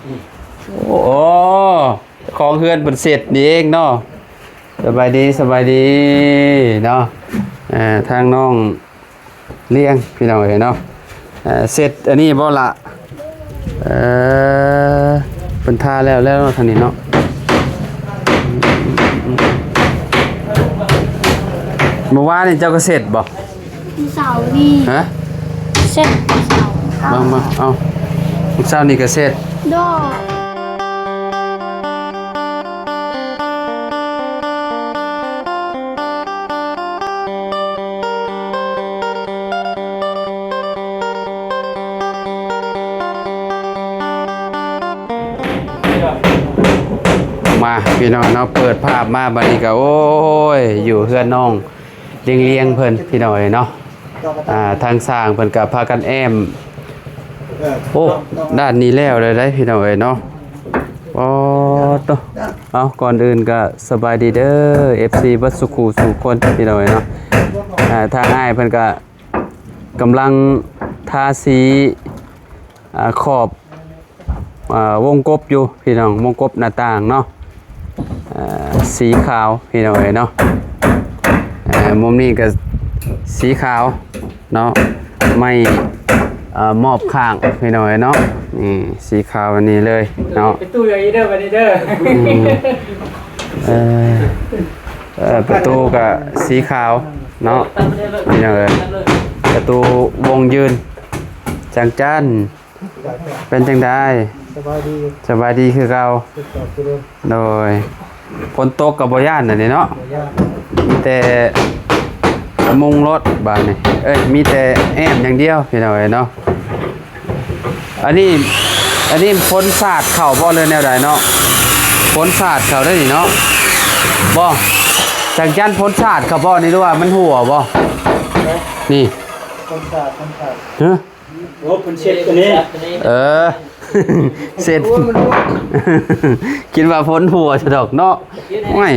ໂອ້ ຂອງເຮືອນເພິ່ນເສັດນີ້ເອງເນາະ. ສະບາຍດີ ສະບາຍດີເນາະ. ເອີ ທາງນ້ອງລ້ຽງ ພີ່ນ້ອງເອີຍເນາະ. ເອີ ເສັດອັນນີ້ບໍ່ລະ? ເອີ ເພິ່ນທາແລ້ວ ແລ້ວເນາະ ທາງນີ້ເນາະ. ເມື່ອວານນີ້ເຈົ້າກໍເສັດບໍ່? ມື້ເຊົ້ານີ້ ຮະ? ເສັດມື້ເຊົ້າ. ເບິ່ງໆ ເອົາ ມື້ເຊົ້ານີ້ກໍເສັດ. ໂດຍ. ມາ ພີ່ນ້ອງເນາະ ເປີດພາບມາບັດນີ້ກໍ ໂອ້ຍ ຢູ່ເຮືອນນ້ອງ ລ້ຽງໆ ເພິ່ນ ພີ່ນ້ອງເອີຍເນາະ. ອ່າ ທາງຊ່າງເພິ່ນກໍພາກັນແອ້ມ. ໂອ້ ດ້ານນີ້ແລ້ວແລ້ວໄດ໋ ພີ່ນ້ອງເອີຍເນາະ. ໂອ້ໂຕ ເອົາ ກ່ອນອື່ນກໍສະບາຍດີເດີ ເອັຟຊີ ເບິດສູ່ຄູ່ສູ່ຄົນ ພີ່ນ້ອງເອີຍເນາະ. ອ່າ ທາງອ້າຍເພິ່ນກໍກຳລັງທາສີ ອ່າ ຂອບ ອ່າ ວົງກົບຢູ່ພີ່ນ້ອງ ວົງກົບໜ້າຕ່າງເນາະ. ອ່າ ສີຂາວພີ່ນ້ອງເອີຍເນາະ. ອ່າ ມຸມນີ້ກໍສີຂາວເນາະ ໄມ້ ອ່າ ມອບຂ້າງພີ່ນ້ອງເອີຍເນາະ. ນີ້ ສີຂາວອັນນີ້ເລີຍເນາະ ປະຕູຢ່າງນີ້ເດີ ບັດນີ້ເດີ. ອືມ ເອີ ເອີ ປະຕູກໍສີຂາວເນາະ ພີ່ນ້ອງເອີຍ. ປະຕູວົງຢືນ ຈັງຈັນ ເປັນຈັ່ງໃດ? ສະບາຍດີ ສະບາຍດີຄືເກົ່າ. ໂດຍ ຝົນຕົກກໍບໍ່ຢ້ານອັນນີ້ເນາະ ບໍ່ຢ້ານ ມີແຕ່ມຸງລົດບາດນີ້ ເອີຍ ມີແຕ່ແອ້ມຢ່າງດຽວ ພີ່ນ້ອງເອີຍເນາະ. ອັນນີ້ ອັນນີ້ຝົນສາດເຂົ້າບໍ່ ຫຼືແນວໃດເນາະ? ຝົນສາດເຂົ້າໄດ໋ນີ້ເນາະ ບໍ່? ຈັກຢ້ານຝົນສາດເຂົ້າບໍ່ນີ້ ຫຼືວ່າມັນຮົ່ວບໍ່? ນີ້ ຝົນສາດ ຝົນສາດ ຮະ? ໂອ້ ເພິ່ນເຊັດຕົວນີ້ ເອີ ເຊັດ ໂອ້ ມັນຮົ່ວ ຄິດວ່າຝົນຮົ່ວຊະດອກເນາະ. ໂອ້ຍ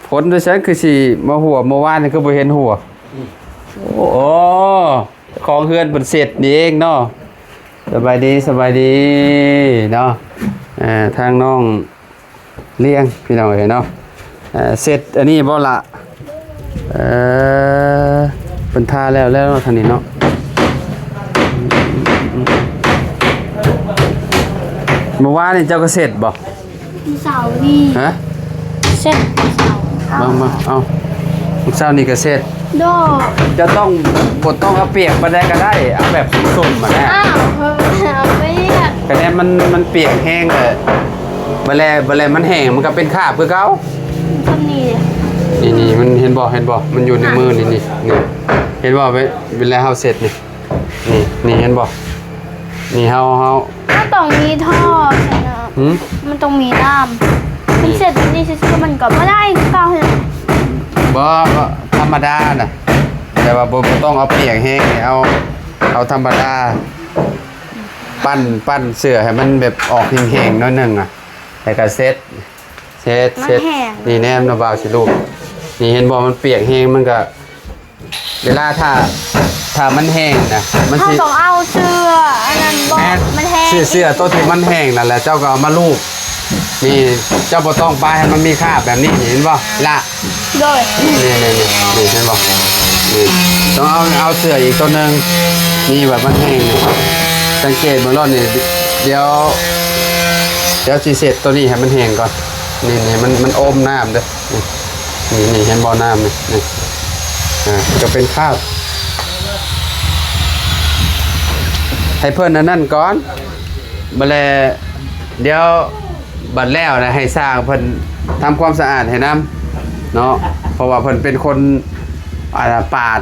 ຝົນໂດຍໃສຄືຊິມາຮົ່ວ ເມື່ອວານນີ້ຄືບໍ່ເຫັນຮົ່ວ. ໂອ້ ຂອງເຮືອນເພິ່ນເຊັດນີ້ເອງເນາະ. ສະບາຍດີ ສະບາຍດີເນາະ. ເອີ ທາງນ້ອງ ລ້ຽງ ພີ່ນ້ອງເອີຍເນາະ. ເອີ ເຊັດອັນນີ້ບໍ່ລະ? ເອີ ເພິ່ນທາແລ້ວ ແລ້ວເນາະ ທາງນີ້ເນາະ. ເມື່ອວານນີ້ເຈົ້າກໍເຊັດບໍ່? ມື້ເຊົ້ານີ້ ຮະ? ເຊັດມື້ເຊົ້າ. ເບິ່ງໆ ເອົາ ມື້ເຊົ້ານີ້ກໍເຊັດ. ໂດຍ. ເຈົ້າຕ້ອງ ບໍ່ຕ້ອງເອົາປຽກປານໃດກໍໄດ້ ເອົາແບບຊຸ່ມໆ ຫັ້ນນະ. ອ້າວ ເອີ ເອົາປຽກ ຄະແນນມັນ ມັນປຽກແຮງແຫຼະ ບັດແລ ບັດແລມັນແຫ້ງ ມັນກໍເປັນຄາບຄືເກົ່າ. ສ່ຳນີ້ ນີ້ໆ ມັນເຫັນບໍ່ ເຫັນບໍ່ ມັນຢູ່ໃນມືນີ້ ນີ້ ນີ້ ເຫັນບໍ່ ເວ ເວລາເຮົາເຊັດນີ້ ນີ້ ນີ້ ເຫັນບໍ່ ນີ້ ເຮົາ ເຮົາ ມັນຕ້ອງມີທໍ່ຊັ້ນນະ. ຫື? ມັນຕ້ອງມີນ້ຳ. ມັນເຊັດແບບນີ້ຊື່ໆ ມັນກໍບໍ່ໄດ້ຄືເກົ່າຫັ້ນ. ບໍ່ ກໍທຳມະດານະ ແຕ່ວ່າບໍ່ ບໍ່ຕ້ອງເອົາປຽກແຮງ ເອົາ ເອົາທຳມະດາ ປັ່ນ ປັ່ນເສື້ອໃຫ້ມັນແບບອອກແຫ້ງໆ ໜ້ອຍໜຶ່ງອະ ແລ້ວກໍເຊັດ ເຊັດ ມັນ ເຊັດ ແຫ້ງ. ນີ້ແນມນະ ບ່າວຊິລູບ ນີ້ເຫັນບໍ່ ມັນປຽກແຮງ ມັນກໍ ເວລາຖ້າ ຖ້າມັນແຫ້ງນະ ມັນ ເຮົາ ຊິ ຕ້ອງເອົາເສື້ອອັນນັ້ນບໍ່ ແມ່ນ ມັນແຫ້ງ ເສື້ອ ເສື້ອໂຕທີ່ມັນແຫ້ງນັ້ນແຫຼະ ເຈົ້າກໍເອົາມາລູບ. ນີ້ ເຈົ້າບໍ່ຕ້ອງປະໃຫ້ມັນມີຄາບແບບນີ້ ນີ້ເຫັນບໍ່ລະ? ໂດຍ. ນີ້ ນີ້ ນີ້ ນີ້ເຫັນບໍ່? ນີ້ ຕ້ອງເອົາ ເອົາເສື້ອອີກໂຕໜຶ່ງ ນີ້ ແບບມັນແຫ້ງນີ້ ສັງເກດເບິ່ງໂລດນີ້. ດຽວ ດຽວຊິເຊັດໂຕນີ້ໃຫ້ມັນແຫ້ງກ່ອນ. ນີ້ ນີ້ ມັນ ມັນອົມນ້ຳເດີ. ນີ້ ນີ້ ເຫັນບໍ່ ນ້ຳນີ້ ນີ້ ອ່າ ກໍເປັນຄາບ ໃຫ້ເພິ່ນອັນນັ້ນກ່ອນ ບັດແລ ດຽວບັດແລ້ວນະ ໃຫ້ຊ່າງເພິ່ນທຳຄວາມສະອາດໃຫ້ນຳເນາະ ເພາະວ່າເພິ່ນເປັນຄົນ ອ່າ ປາດ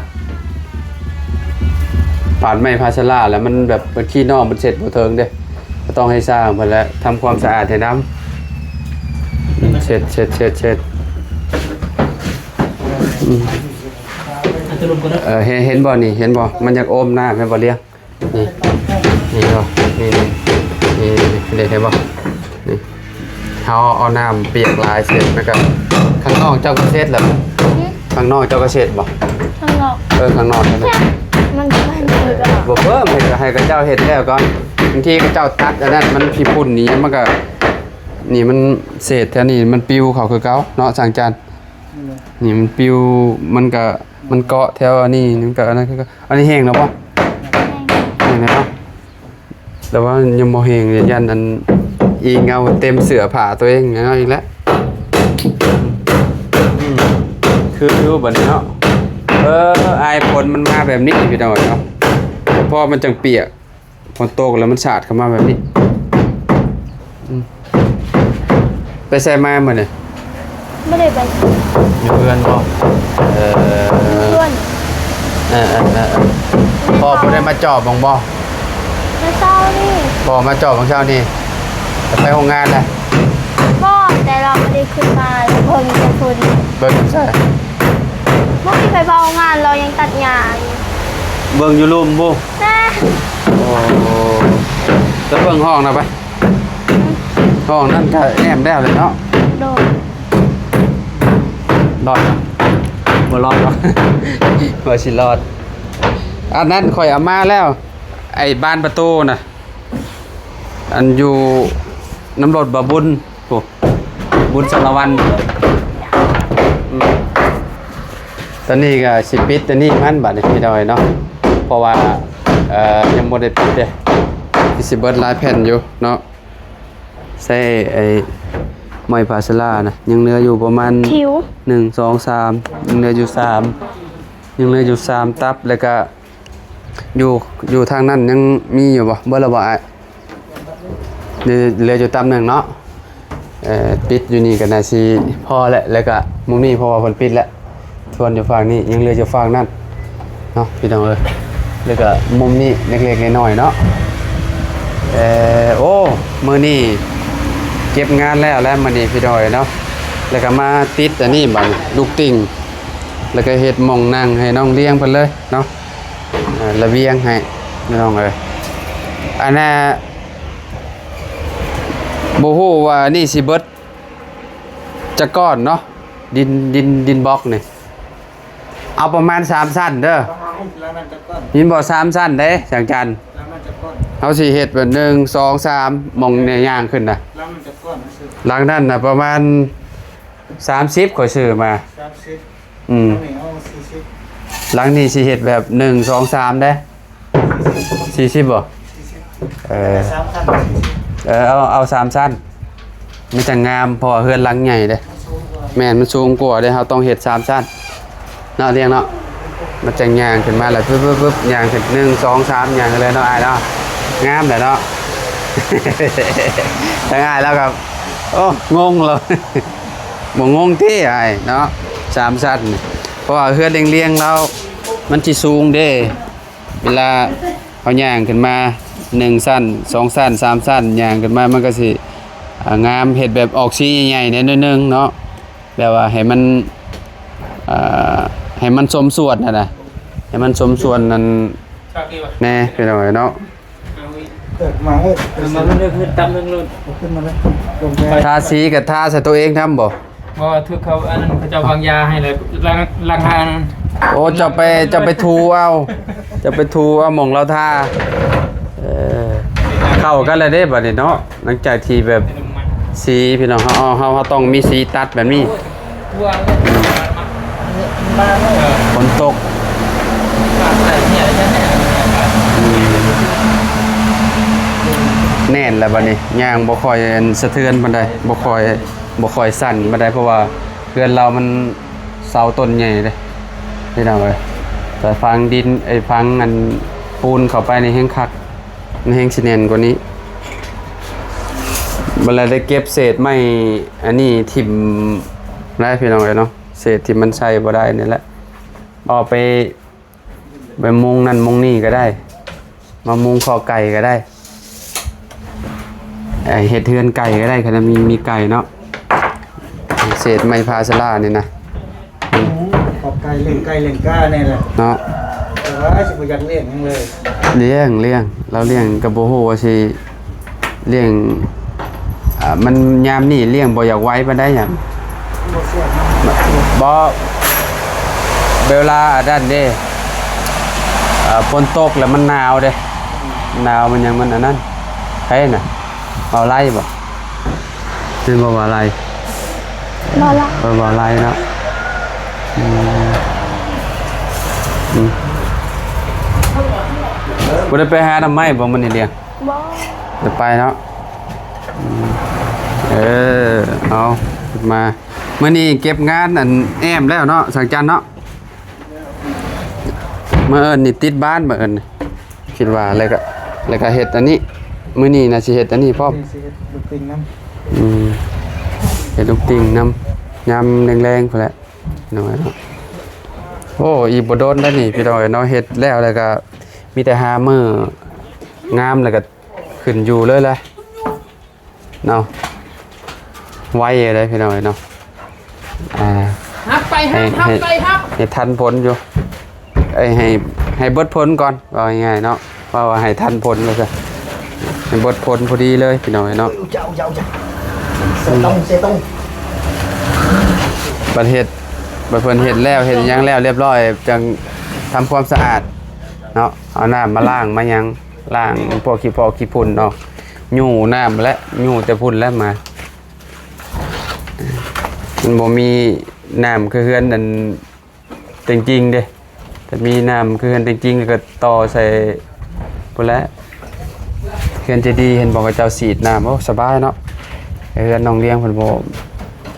ປາດໄມ້ພາສາລາ ແລ້ວມັນແບບ ມັນຂີ້ນອກ ມັນເຊັດບໍ່ເຖິງເດ້. ກໍຕ້ອງໃຫ້ຊ່າງເພິ່ນແຫຼະທຳຄວາມສະອາດໃຫ້ນຳ. ເຊັດ ເຊັດ ເຊັດ ເຊັດ ອືມ ອັດຕະໂນມັດ ເອີ ເຫັນ ເຫັນບໍ່ນີ້ ເຫັນບໍ່ ມັນຢາກອົມນ້ຳ ເຫັນບໍ່ ລ້ຽງ? ນີ້ ນີ້ເນາະ ນີ້ ນີ້ ນີ້ ນີ້ ເຫັນບໍ່ ນີ້ ເຮົາເອົານ້ຳປຽກຫຼາຍເສັດ ແລ້ວກໍຂ້າງນອກເຈົ້າກໍເສັດແລ້ວ. ຫື? ຂ້າງນອກເຈົ້າກໍເສັດບໍ່? ຂ້າງນອກ ເອີ ຂ້າງນອກນັ້ນແຫຼະ ມັນບໍ່ເບິ່ງ ໃຫ້ ໃຫ້ເຂົາເຈົ້າເຮັດແລ້ວກ່ອນ. າງທີເຂົາເຈົ້າຕັດອັນນັ້ນ ມັນຂີ້ຝຸ່ນນີ້ ມັນກໍ ນີ້ມັນເສດແຖວນີ້ມັນປິວເຂົ້າຄືເກົ່າເນາະ ຊ່າງຈັນ. ນີ້ມັນປິວ ມັນກໍ ມັນເກາະແຖວອັນນີ້ ມັນກໍອັນນັ້ນຄືເກົ່າ. ອັນນີ້ແຫ້ງແລ້ວບໍ່? ແຫ້ງແລ້ວເນາະ. ແຕ່ວ່າຍັງບໍ່ແຫ້ງ ຢ້ານອັນອີ່ເຫງົາເຕັມເສື້ອຜ້າຕົວເອງແນວນັ້ນອີກແຫຼະ. ອືມ ຄືຢູ່ບັດນີ້ເນາະ. ເອີ ອາຍຝົນມັນມາແບບນີ້ ພີ່ນ້ອງເນາະ, ພໍມັນຈັ່ງປຽກ, ຝົນຕົກແລ້ວມັນສາດເຂົ້າມາແບບນີ້. ອືມ ໄປໃສມາມື້ນີ້? ບໍ່ໄດ້ໄປ ຢູ່ເຮືອນບໍ່? ເອີ ຢູ່ເຮືອນ. ເອີໆໆໆ ພໍ່ບໍ່ໄດ້ມາຈອບບ້າງບໍ່? ມາເຊົ້ານີ້ ພໍ່ມາຈອບບາງເຊົ້ານີ້. ໄປໂຮງງານລະ? ບໍ່ ແຕ່ລາວບໍ່ໄດ້ຂຶ້ນມາ ເບິ່ງແຕ່ເພິ່ນ. ເບິ່ງຢູ່ໃສ? ບໍ່ມີໃຜເຝົ້າງານ ລາວຍັງຕັດຫຍ້າຢູ່. ເບິ່ງຢູ່ລຸ່ມພຸ້ນ? ແມ່ນ. ໂອ້ ໄປເບິ່ງຫ້ອງນະໄປ. ຫ້ອງນັ້ນກະແອ້ມແລ້ວແຫຼະເນາະ. ໂດຍ. ລອດ ບໍ່ລອດດອກ ວ່າຊິລອດ. ອັນນັ້ນຂ້ອຍເອົາມາແລ້ວ ໄອ້ບານປະຕູນະ ອັນຢູ່ນຳລົດບ່າວບຸນ ໂອ້ ບຸນສາລະວັນ. ອືມ ຕອນນີ້ກໍຊິປິດອັນນີ້ມັນບາດນີ້ ພີ່ນ້ອງເອີຍເນາະ, ເພາະວ່າ ເອີ ຍັງບໍ່ໄດ້ປິດເດ້. ຄືຊິເບິດຫຼາຍແຜ່ນຢູ່ເນາະ. ໃຊ້ໄອ້ໄມ້ພາສາລານະ ຍັງເຫຼືອຢູ່ປະມານ ໜຶ່ງ ສອງ ສາມ ຍັງເຫຼືອຢູ່ສາມ ຍັງເຫຼືອຢູ່ສາມຕັບ. ແລ້ວກະຢູ່ ຢູ່ທາງນັ້ນຍັງມີຢູ່ບໍ່? ເບິດແລ້ວບໍ່ອ້າຍ? ເຫຼືອ ເຫຼືອຢູ່ຕັບໜຶ່ງເນາະ. ເອີ ປິດຢູ່ນີ້ກໍໜ້າຊິພໍແຫຼະ. ແລ້ວກະມຸມນີ້ ເພາະວ່າເພິ່ນປິດແລ້ວ. ສ່ວນຢູ່ຝັ່ງນີ້ຍັງເຫຼືອຢູ່ຝັ່ງນັ້ນເນາະ ພີ່ນ້ອງເອີຍ. ແລ້ວກໍມຸມນີ້ເລັກໆນ້ອຍໆເນາະ. ເອີ ໂອ້ ມື້ນີ້ເກັບງານແລ້ວແຫຼະມື້ນີ້ ພີ່ນ້ອງເອີຍເນາະ. ແລ້ວກໍມາຕິດອັນນີ້ບາດນີ້ ລູກຕິ່ງ, ແລ້ວກໍເຮັດໝ່ອງນັ່ງໃຫ້ນ້ອງລ້ຽງເພິ່ນເລີຍເນາະ. ເອີ ລະວຽງໃຫ້ ພີ່ນ້ອງເອີຍ. ອັນນ່າ ບໍ່ຮູ້ວ່ານີ້ຊິເບິດຈັກກ້ອນເນາະ ດິນ ດິນ ດິນບລັອກນີ້. ເອົາປະມານສາມຊັ້ນເດີ. ຫຼັງນັ້ນຈັກກ້ອນ? ຍິນບໍ່? ສາມຊັ້ນເດ້ ຊ່າງຈັນ. ຫຼັງນັ້ນຈັກກ້ອນ? ເຮົາຊິເຮັດແບບ ໜຶ່ງ ສອງ ສາມ ໝ່ອງນີ້ຍ່າງຂຶ້ນນະ. ຫຼັງນັ້ນຈັກກ້ອນ? ຫຼັງນັ້ນນະປະມານສາມສິບ ຂ້ອຍຊື້ມາ. ສາມສິບ. ອືມ. ຫຼັງນີ້ເອົາສີ່ສິບ. ຫຼັງນີ້ຊິເຮັດແບບ ໜຶ່ງ ສອງ ສາມ ເດ້. ສີ່ສິບບໍ່? ເອີ ສາມຊັ້ນ ສີ່ສິບ. ເອີ ເອົາ ເອົາສາມຊັ້ນ ມັນຈັ່ງງາມ ເພາະວ່າເຮືອນຫຼັງໃຫຍ່ເດ້. ມັນສູງກວ່າ. ແມ່ນ ມັນສູງກວ່າເດ້. ເຮົາຕ້ອງເຮັດສາມຊັ້ນເນາະ ລ້ຽງເນາະ. ມັນຈັ່ງຍ່າງຂຶ້ນມາແລ້ວ ປຶບໆໆ ຍ່າງຂຶ້ນ ໜຶ່ງ ສອງ ສາມ ຍ່າງເລີຍເນາະ ອ້າຍເນາະ. ງາມແຫຼະເນາະ. ທາງອ້າຍລາວກໍ ໂອ້ ງົງແລ້ວ. ບໍ່ງົງຕິອ້າຍເນາະ ສາມຊັ້ນ. ເພາະວ່າເຮືອນລ້ຽງໆລາວມັນຊິສູງເດ້. ເວລາເຮົາຍ່າງຂຶ້ນມາ ໜຶ່ງຊັ້ນ ສອງຊັ້ນ ສາມຊັ້ນ ຍ່າງຂຶ້ນມາ ມັນກໍຊິ ອ່າ ງາມ. ເຮັດແບບອອກສີໃຫຍ່ໆແດ່ໜ້ອຍໜຶ່ງເນາະ, ແບບວ່າໃຫ້ມັນ ອ່າ ໃຫ້ມັນສົມສ່ວນຫັ້ນນະ ໃຫ້ມັນສົມສ່ວນນັ້ນແດ່ ພີ່ນ້ອງເອີຍເນາະ. ເອີ ມາເອີ ເອົາມາເລີຍ ຂຶ້ນຕຳເລີຍ ເອົາຂຶ້ນມາເລີຍ ລົງໄປ. ທາສີກໍທາໃສ່ຕົວເອງນຳບໍ່? ບໍ່ ຖືກເຂົາ ອັນນັ້ນ ເຂົາເຈົ້າວາງຢາໃຫ້ແລ້ວ ລ້າງ ລ້າງຫານັ້ນ. ໂອ້ ເຈົ້າໄປ ເຈົ້າໄປຖູເອົາ ເຈົ້າໄປຖູເອົາໝ່ອງລາວທາ. ເອີ ເຂົ້າກັນແລ້ວເດ້ບາດນີ້ເນາະ. ຫຼັງຈາກທີ່ແບບສີ ພີ່ນ້ອງ ເຮົາ ເຮົາ ເຮົາ ເຮົາຕ້ອງມີສີຕັດແບບນີ້. ຝົນຕົກ ອືມ ແໜ້ນແລ້ວບາດນີ້ ຍ່າງບໍ່ຄ່ອຍ ອັນ ສະເທືອນປານໃດ ບໍ່ຄ່ອຍ ບໍ່ຄ່ອຍສັ່ນປານໃດ ເພາະວ່າເຮືອນລາວມັນເສົາຕົ້ນໃຫຍ່ເດ້ ພີ່ນ້ອງເອີຍ. ແຕ່ຝັງດິນ ໄອ້ ຝັງ ອັນ ປູນເຂົ້າໄປນີ້ແຮງຄັກ ມັນແຮງຊິແໜ້ນກວ່ານີ້. ບັດລະໄດ້ເກັບເສດໄມ້ອັນນີ້ຖິ້ມໄດ້ ພີ່ນ້ອງເອີຍເນາະ, ເສດທີ່ມັນໃຊ້ບໍ່ໄດ້ນີ້ແຫຼະ ເອົາໄປ ໄປມຸງນັ້ນມຸງນີ້ກໍໄດ້ ມາມຸງຄອກໄກ່ກໍໄດ້ ເຮັດເຮືອນໄກ່ກໍໄດ້ ຄັນມີ ມີໄກ່ເນາະ. ເສດໄມ້ພາສາລານີ້ນະ ອືມ ຂອບໄກ່ ລ້ຽງໄກ່ລ້ຽງກາແນ່ແຫຼະເນາະ. ແຕ່ວ່າຊິບໍ່ຢາກລ້ຽງຫຍັງເລີຍ. ລ້ຽງ ລ້ຽງ ລາວລ້ຽງກໍບໍ່ຮູ້ວ່າຊິລ້ຽງ ອ່າ ມັນຍາມນີ້ລ້ຽງບໍ່ຢາກໄວປານໃດຫຍັງ. ບໍ່ ເວລາອັນນັ້ນເດ້ ອ່າ ຝົນຕົກແລ້ວມັນໜາວເດ້ ໜາວມັນຫຍັງມັນອັນນັ້ນ. ໃຜນະ? ເວົ້າໄລ່ບໍ່? ແມ່ນບໍ່ວ່າໄລ່? ບໍ່ລະ ເອີ ເວົ້າໄລ່ເນາະ. ອືມ ອືມ ບໍ່ໄດ້ໄປຫາໜໍ່ໄມ້ບໍ່ມື້ນີ້ລຽງ? ບໍ່ ໄດ້ໄປເນາະ. ອືມ ເອີ ເອົາ ມາ ມື້ນີ້ເກັບງານອັນແອ້ມແລ້ວເນາະ ສາງຈັນເນາະ. ມື້ອື່ນນີ້ຕິດບ້ານ ມື້ອື່ນນີ້ ຄິດວ່າ ແລ້ວກະ ແລ້ວກະເຮັດອັນນີ້ ມື້ນີ້ນະຊິເຮັດອັນນີ້ພ້ອມ. ນີ້ຊິເຮັດລູກຕິ່ງນຳ. ອືມ ເຮັດລູກຕິ່ງນຳ ຍາມແລງໆພຸ້ນແຫຼະ ນ້ອຍເນາະ. ໂອ້ ອີກບໍ່ດົນແລ້ວນີ້ ພີ່ນ້ອງເອີຍເນາະ ເຮັດແລ້ວ ແລ້ວກະມີແຕ່ຫາມື້ງາມ ແລ້ວກະຂຶ້ນຢູ່ເລີຍແຫຼະ. ເນາະ ໄວເດ້ພີ່ນ້ອງເອີຍເນາະ. ອ່າ ຮັບໄປຮັບ ໃຫ້ ຮັບໄປຮັບ ໃຫ້ທັນຜົນຢູ່ ເອີຍ ໃຫ້ ໃຫ້ເບິດຜົນກ່ອນ ເວົ້າງ່າຍໆເນາະ ເວົ້າວ່າໃຫ້ທັນຜົນວ່າຊັ້ນ ໃຫ້ເບິດຜົນພໍດີເລີຍພີ່ນ້ອງເອີຍເນາະ. ເສຕົງ ເສຕົງ ບັດເຮັດ ບັດເພິ່ນເຮັດແລ້ວ ເຮັດຫຍັງແລ້ວລຽບຮ້ອຍ ຈັ່ງທຳຄວາມສະອາດເນາະ ເອົານ້ຳມາລ້າງມາຫຍັງ ລ້າງພວກຂີ້ພໍ້ຂີ້ຝຸ່ນອອກ ຍູ້ນ້ຳແຫຼະ ຍູ້ແຕ່ພຸ້ນແຫຼະມາ. ມັນບໍ່ມີນ້ຳຄືເຮືອນອັນເຕັງຈິງເດ້ ຖ້າມີນ້ຳຄືເຮືອນເຕັງຈິງກໍຕໍ່ໃສ່ພຸ້ນແຫຼະ. ເຮືອນເຈດີເຫັນບໍ່ ເຂົາເຈົ້າສີດນ້ຳ ໂອ້ ສະບາຍເນາະ. ແຕ່ເຮືອນນ້ອງລຽງເພິ່ນບໍ່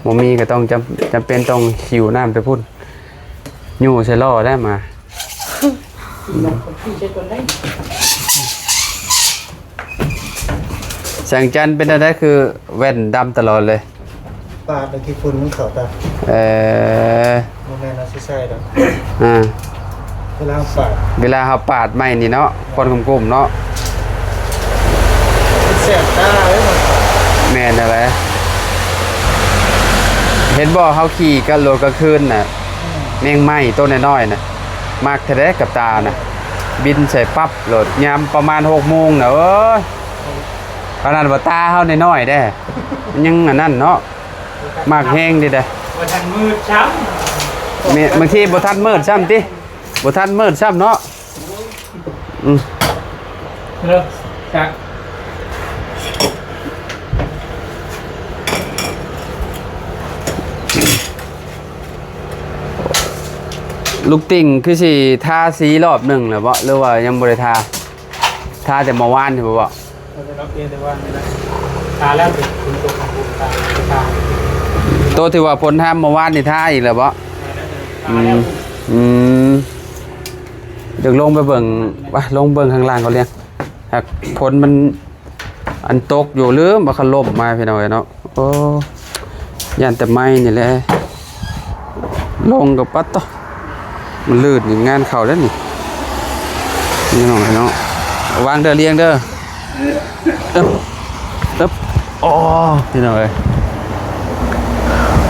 ບໍ່ມີ ກໍຕ້ອງຈຳ ຈຳເປັນຕ້ອງຫິ້ວນ້ຳແຕ່ພຸ້ນ ຍູ້ໃສ່ລໍ້ແຫຼະມາ. ແສງຈັນເປັນແນວໃດ ຄືແວ່ນດຳຕະຫຼອດເລີຍ? ປາດແລ້ວຂີ້ຝຸ່ນມັນເຂົ້າຕາ. ເອີ ບໍ່ແມ່ນວ່າຊິໃສ່ດອກ. ອ່າ ເວລາເຮົາປາດ ເວລາເຮົາປາດໄມ້ນີ້ເນາະ ຄວັນກຸ້ມໆເນາະ ແສບຕາເດ້. ແມ່ນແລ້ວແຫຼະ ເຫັນບໍ່ ເຮົາຂີ່ກັບລົດກາງຄືນນະ ອືມ ແມງໄມ້ໂຕນ້ອຍໆນະ ມັກແທ້ເດ້ກັບຕານະ ບິນໃສ່ປັບໂລດ ຍາມປະມານຫົກໂມງນະ ເອີຍ ຂະໜາດວ່າຕາເຮົານ້ອຍໆເດ້ ມັນຍັງອັນນັ້ນເນາະ ມັກແຮງເດ້. ບໍ່ທັນມືດຊ້ຳ ແມ່ນ ບາງທີບໍ່ທັນມືດຊ້ຳຕິ ບໍ່ທັນມືດຊ້ຳເນາະ. ອືມ ເລີກຈັກ ລູກຕິ່ງຄືຊິທາສີລອບໜຶ່ງແລ້ວບໍ່ ຫຼືວ່າຍັງບໍ່ໄດ້ທາ? ທາແຕ່ເມື່ອວານນີ້ບໍ່? ເອີ ເຮົາເປັນແຕ່ວ່ານີ້ແຫຼະ ທາແລ້ວເປັນຄົນຕົກຂອງຜົມ ທາ ທາ ໂຕທີ່ວ່າຝົນຫ້າມເມື່ອວານນີ້ ທາອີກແລ້ວບໍ່? ອືມ ອືມ ຢາກລົງໄປເບິ່ງ ວ່າ ລົງເບິ່ງຂ້າງລ່າງກ່ອນເລີຍ ຫາກຝົນມັນອັນຕົກຢູ່ ຫຼືວ່າຄັນລົມມາ ພີ່ນ້ອງເອີຍເນາະ. ໂອ້ ຢ້ານແຕ່ໄມ້ນີ້ແຫຼະ ລົງກໍປັດໂຕ ມັນລື່ນນີ້ ງານເຂົ້າແລ້ວນີ້ ພີ່ນ້ອງເອີຍເນາະ. ວາງເດີ ລຽງເດີ ເອີບ ເອີບ ໂອ້ ພີ່ນ້ອງເອີຍ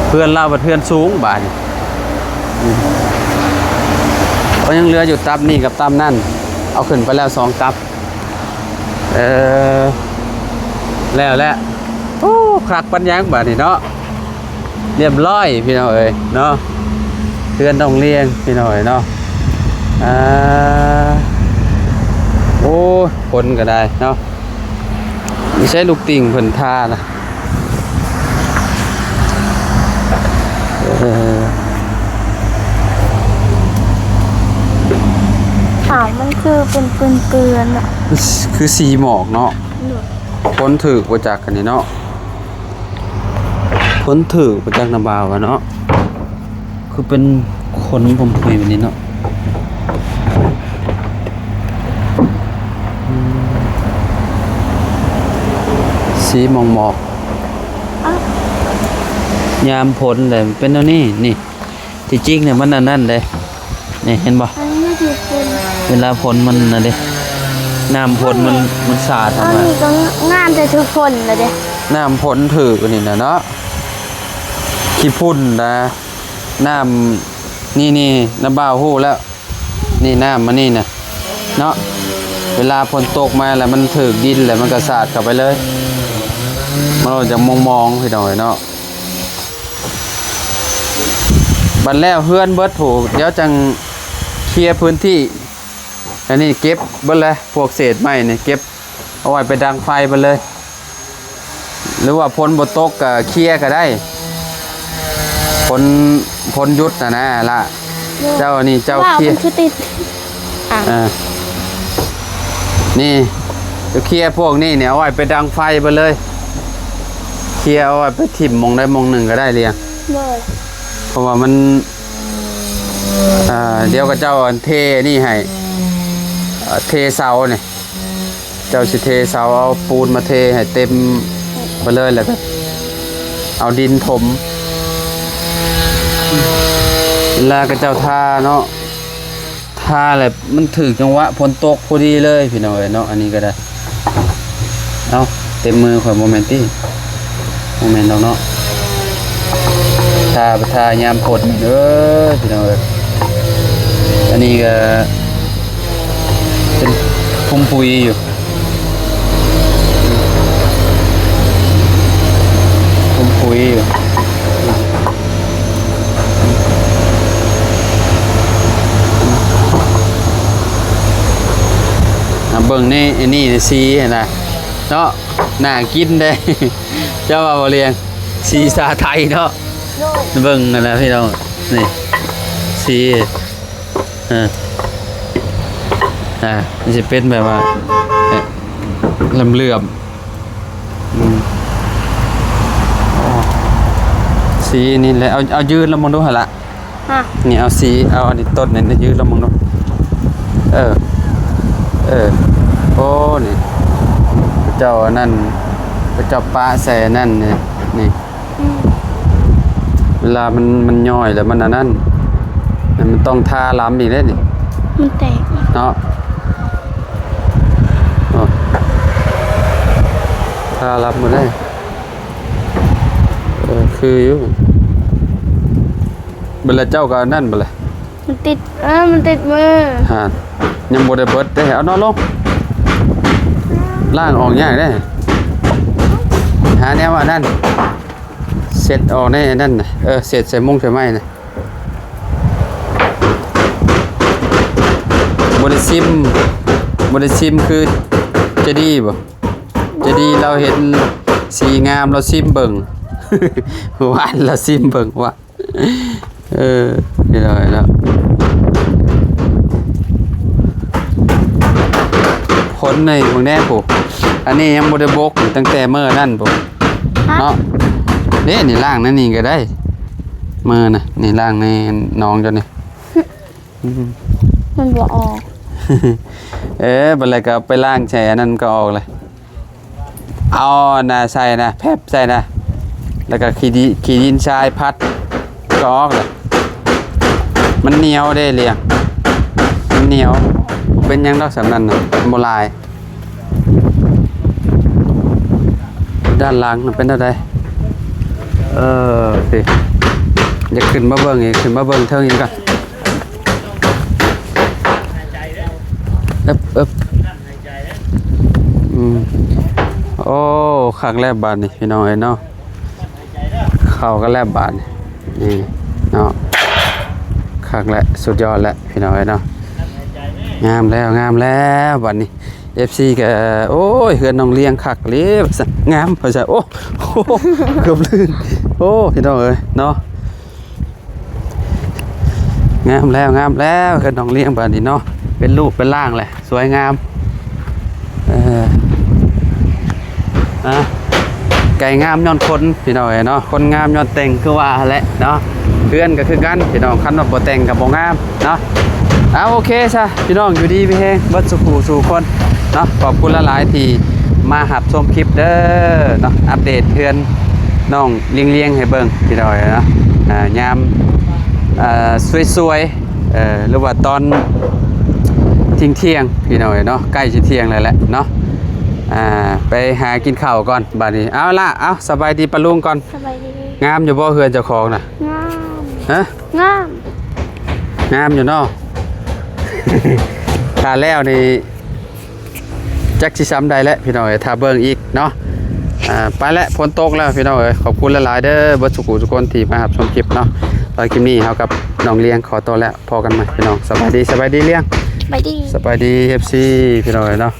ເພື່ອນລາວບັດເຮືອນສູງບາດນີ້. ອືມ ກໍຍັງເຫຼືອຢູ່ຕັບນີ້ກັບຕັບນັ້ນ ເອົາຂຶ້ນໄປແລ້ວສອງຕັບ. ເອີ ແລ້ວແຫຼະ ໂອ້ ຄັກປານຫຍັງບາດນີ້ເນາະ. ລຽບຮ້ອຍພີ່ນ້ອງເອີຍເນາະ ເຮືອນນ້ອງລຽງພີ່ນ້ອງເອີຍເນາະ. ອ່າ ໂອ້ຍ ຄົນກໍໄດ້ເນາະ ມີໃຊ້ລູກຕິ່ງເພິ່ນທານະ. ເອີ ຂາວມັນຄືເປື້ອນໆ ເປື້ອນໆ ອະ ຄືສີໝອກເນາະ. ໂດຍ ຄົນຖືກບໍ່ຈັກອັນນີ້ເນາະ ຄົນຖືກບໍ່ຈັກນະບ່າວເນາະ ຄືເປັນຄົນຜົມຜຸຍແບບນີ້ເນາະ. ອືມ ສີໝອກໆ ຍາມຝົນແຫຼະເປັນແນວນີ້ນີ້. ທີ່ຈິງນີ້ມັນອັນນັ້ນເດ້ ນີ້ເຫັນບໍ່? ອັນນີ້ຄືຝົນ ເວລາຝົນມັນນັ້ນເດ້ ນ້ຳຝົນມັນ ມັນສາດ ອັນນີ້ກໍງາມແຕ່ຖືກຝົນລະເດ້ ນ້ຳຝົນຖືກອັນນີ້ນະເນາະ ຂີ້ຝຸ່ນນະ ນ້ຳ ນີ້ໆ ນ້າບ່າວຮູ້ແລ້ວ ນີ້ນ້ຳມັນນີ້ນະເນາະ ເວລາຝົນຕົກມາແລ້ວມັນຖືກດິນແລ້ວມັນກໍສາດເຂົ້າໄປເລີຍ ມັນກໍຈະມອງໆ ພີ່ນ້ອງເອີຍເນາະ. ບັດແລ້ວເຮືອນເບິດ ໂຫ ດຽວຈັ່ງເຄຍພື້ນທີ່ ອັນນີ້ເກັບເບິດແລ້ວ ພວກເສດໄມ້ນີ້ເກັບ ເອົາໄວ້ໄປດັງໄຟໄປເລີຍ ຫຼືວ່າຝົນບໍ່ຕົກກໍເຄຍກໍໄດ້ ຝົນ ຝົນຢຸດຫັ້ນນະລະ. ເຈົ້ານີ້ເຈົ້າເຄຍ ເອີ ນີ້ ເຈົ້າເຄຍພວກນີ້ນີ້ ເອົາໄວ້ໄປດັງໄຟໄປເລີຍ ເຄຍເອົາໄວ້ໄປຖິ້ມໝ່ອງໃດໝ່ອງໜຶ່ງກໍໄດ້ລຽງ ໂດຍ ເພາະວ່າມັນ ອ່າ ດຽວເຂົາເຈົ້າອັນເທນີ້ໃຫ້ ເອີ ເທເສົານີ້ ເຈົ້າຊິເທເສົາ ເອົາປູນມາເທໃຫ້ເຕັມໄປເລີຍ ແລ້ວກໍເອົາດິນຖົມ ແລ້ວກໍເຈົ້າທາເນາະ ທາແລ້ວມັນຖືກຈັງຫວະຝົນຕົກພໍດີເລີຍ ພີ່ນ້ອງເອີຍເນາະ. ອັນນີ້ກໍໄດ້ ເອົ້າ ເຕັມມືຂ້ອຍບໍ່ແມ່ນຕິ? ບໍ່ແມ່ນດອກເນາະ ທາ ໄປທາຍາມຝົນເດີ ພີ່ນ້ອງເອີຍ. ອັນນີ້ກໍເປັນ ຄຸມປຸຍຢູ່ ຄຸມປຸຍຢູ່. ອ່າ ເບິ່ງນີ້ ອັນນີ້ສີຫັ້ນນະເນາະ ໜ້າກິນເດ້ ເຈົ້າວ່າບໍ່ລຽງ? ສີຊາໄທເນາະ ໂດຍ ເບິ່ງຫັ້ນນະພີ່ນ້ອງ ນີ້ສີ ເອີ ອ່າ ມັນຊິເປັນແບບວ່າ ເອີ ເຫຼື້ອມໆ ອືມ ສີນີ້ແຫຼະ ເອົາ ເອົາຢືນລອງເບິ່ງດູຫັ້ນລະ ຮະ ນີ້ເອົາສີ ເອົາອັນນີ້ຕົດນີ້ ຢືນລອງເບິ່ງດູ ເອີ ເອີ ໂອ້ ນີ້ ເຈົ້າອັນນັ້ນ ເຈົ້າປະໃສ່ອັນນັ້ນນີ້ ນີ້ ອືມ ເວລາມັນ ມັນຍ່ອຍແລ້ວມັນອັນນັ້ນ ມັນຕ້ອງທາລຳອີກເດ້ນີ້ ມັນແຕກເນາະ ໂອ້ ທາລຳໝົດເດ້ ເອີ ຄືຢູ່. ບັດລະເຈົ້າກໍອັນນັ້ນບັດລະ ມັນຕິດ ເອີ ມັນຕິດມື ຫາ ຍັງບໍ່ໄດ້ເບິດເດ້. ເອົານອນລົງ ລ້າງອອກຍາກເດ້ ຫາແນວອັນນັ້ນ ເຊັດອອກໃນອັນນັ້ນນະ ເອີ ເຊັດໃສ່ມຸ້ງໃສ່ໄມ້ນະ. ບໍ່ໄດ້ຊິມ ບໍ່ໄດ້ຊິມຄືຈະດີບໍ່? ຈະດີລາວເຫັນສີງາມລາວຊິມເບິ່ງ ວານລາວຊິມເບິ່ງວ່າ ເອີ ເຮັດເອົາໄວ້ແລ້ວ ຄົນໃນເບິ່ງແດ່ພຸ້ນ ອັນນີ້ຍັງບໍ່ໄດ້ບົກ ຕັ້ງແຕ່ມື້ນັ້ນພຸ້ນເນາະ ເດ້ ນີ້ລ້າງໃນນີ້ກໍໄດ້ ມື້ນະ ນີ້ລ້າງໃນໜອງເຈົ້ານີ້ ອືມ ມັນບໍ່ອອກ ເອີ ບັດແລ້ວກໍເອົາໄປລ້າງໃສ່ອັນນັ້ນກໍອອກແຫຼະ ເອົາອັນນະໃສ່ນະ ແຟັບໃສ່ນະ ແລ້ວກໍຂີ້ດິ ຂີ້ດິນຊາຍພັດກໍອອກແຫຼະ ມັນໜຽວເດ້ລຽງ ມັນໜຽວ ບໍ່ເປັນຫຍັງດອກສ່ຳນັ້ນນະ ມັນບໍ່ຫຼາຍ. ດ້ານຫຼັງນະເປັນແນວໃດ? ເອີ ຊິ ຢາກຂຶ້ນມາເບິ່ງອີກ ຂຶ້ນມາເບິ່ງເທິງອີກກ່ອນ ເອີບ ເອີບ ອືມ ໂອ້ ຄັກແລ້ວບາດນີ້ ພີ່ນ້ອງເອີຍເນາະ. ເຂົ້າກັນແລ້ວບາດນີ້ ນີ້ເນາະ ຄັກແຫຼະ ສຸດຍອດແລ້ວພີ່ນ້ອງເອີຍເນາະ ງາມແລ້ວ ງາມແລ້ວບາດນີ້ ເອັຟຊີ ກໍ ໂອ້ຍ ເຮືອນນ້ອງລຽງຄັກເລີຍວ່າຊັ້ນ ງາມວ່າຊັ້ນ ໂອ້ ເກືອບລື່ນ ໂອ້ ພີ່ນ້ອງເອີຍເນາະ. ງາມແລ້ວ ງາມແລ້ວ ເຮືອນນ້ອງລຽງບາດນີ້ເນາະ ເປັນຮູບເປັນຮ່າງແຫຼະ ສວຍງາມ ເອີ ອ່າ ໄກ່ງາມຍ້ອນຄົນ ພີ່ນ້ອງເອີຍເນາະ ຄົນງາມຍ້ອນແຕ່ງ ຄືວ່າຫັ້ນແຫຼະເນາະ ເຮືອນກໍຄືກັນ ພີ່ນ້ອງ ຄັນວ່າບໍ່ແຕ່ງກໍບໍ່ງາມເນາະ. ເອົາ ໂອເຄຊະ ພີ່ນ້ອງ ຢູ່ດີມີແຮງເບິດສູ່ຜູ້ສູ່ຄົນເນາະ ຂອບຄຸນຫຼາຍໆທີ່ມາຮັບຊົມຄລິບເດີເນາະ ອັບເດດເຮືອນນ້ອງລຽງໆໃຫ້ເບິ່ງ ພີ່ນ້ອງເອີຍເນາະ ອ່າ ຍາມ ອ່າ ສວຍໆ ເອີ ຫຼືວ່າຕອນທ່ຽງໆ ພີ່ນ້ອງເອີຍເນາະ ໃກ້ຊິທ່ຽງແລ້ວແຫຼະເນາະ ອ່າ ໄປຫາກິນເຂົ້າກ່ອນບາດນີ້. ເອົາລະ ເອົາ ສະບາຍດີປ້າລຸງກ່ອນ ສະບາຍດີ. ງາມຢູ່ບໍ່ເຮືອນເຈົ້າຂອງນະ? ງາມ. ຮະ? ງາມ ງາມຢູ່ເນາະ ຖ້າແລ້ວນີ້ ຈັກຊິຊ່ຳໃດແຫຼະພີ່ນ້ອງເອີຍ ຖ້າເບິ່ງອີກເນາະ. ອ່າ ໄປແຫຼະ ຝົນຕົກແລ້ວພີ່ນ້ອງເອີຍ ຂອບຄຸນຫຼາຍໆເດີ ເບິດສູ່ຜູ້ສູ່ຄົນທີ່ມາຮັບຊົມຄລິບເນາະ. ແລ້ວຄລິບນີ້ເຮົາກັບນ້ອງລຽງຂໍຕົວແລ້ວ ພໍ້ກັນໃໝ່ພີ່ນ້ອງ ສະບາຍດີ ສະບາຍດີລຽງ ສະບາຍດີ ສະບາຍດີ ເອັຟຊີ ພີ່ນ້ອງເອີຍເນາະ.